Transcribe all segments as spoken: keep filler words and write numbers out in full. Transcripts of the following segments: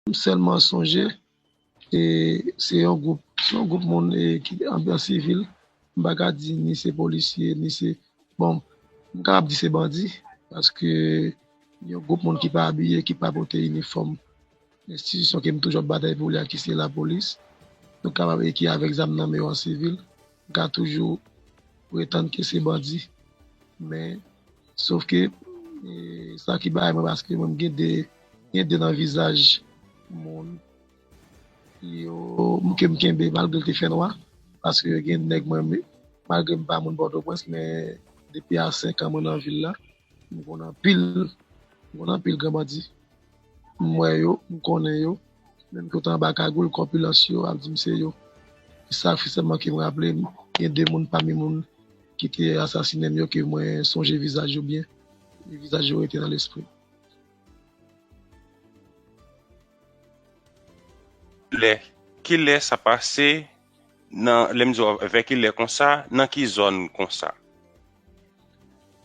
m sèlman sonje, e se yon gwoup, se yon gwoup moun e, ki an, an sivil. M pa ka di ni se polisye, ni se, bon, m kapab di se bandi, paske yon gwoup moun ki pa abiye, ki pa pote inifòm enstitisyon ke m toujou ap batay pou li a, ki se lapolis. Nou kapab e ki avèk zam nan men yo an sivil. M ka toujou pretann ke se bandi. Men, sof ke, e, sa ki bay mwen, paske mwen, m gen de, gen de nan vizaj moun yo, m ke m kenbe, malgre l te fè nwa, paske gen nèg mwen, m, malgre m pa moun Pòtoprens, men depi a senk an mwen nan vil la, m konn anpil, m konn anpil gran bandi. M wè yo, m konnen yo, menm ki anba kagòl, kòpilans yo, ap di m se yo. Sa fè sèlman ke m raple m, gen de moun pami moun ki te asasinen m yo ke mwen sonje vizaj yo byen. E vizaj yo rete nan lespri m. Lè, kilè sa pase, nan, lè m di w, vè kilè konsa, nan ki zòn konsa?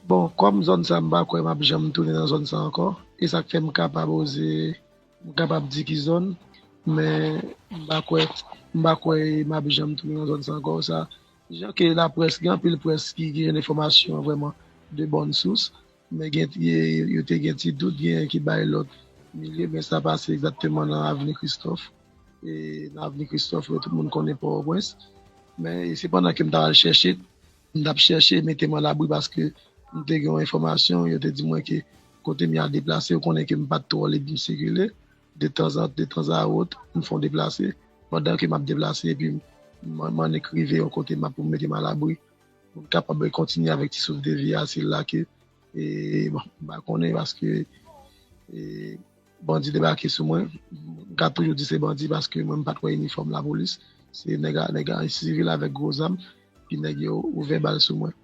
Bon, kòm zòn sa, m pa kwè m ap janm tounen nan zòn sa ankò. E sa k fè m kapab oze, m kapab di ki zòn, men m pa kwè, m pa kwè m ap janm tounen nan zòn sa ankò. Sa, jan ke laprès, gen anpil près ki gen enfòmasyon vrèman de bòn sous, men gen, yo te gen ti dout, gen ki bay lòt milye, men sa pase egzakteman nan Avni Kristòf. E nan Avni Kristòf, tout moun konnen Pòtoprens. Men, e sepandan ke m ta al chèche, m t ap chèche mete m alabri paske m te gen yon enfòmasyon, yo te di mwen ke kote m ye a deplase, yo konnen ke m pa t twò lib pou m sikile. De tanzan, de tanzawòt, m fè yon deplase. Pandan ke m ap deplase, epi m, m, m annik rive yon kote m ap pou m mete m alabri. Pou m kapab kontinye avèk ti souf de vi a, se la ke, e, bon, m pa konnen paske, e, bandi debake sou mwen. M ka toujou di se bandi paske mwen m pa t wè inifòm lapolis. Se nèg a, nèg a sivil avèk gwo zam, epi nèg yo ouvè bal sou mwen.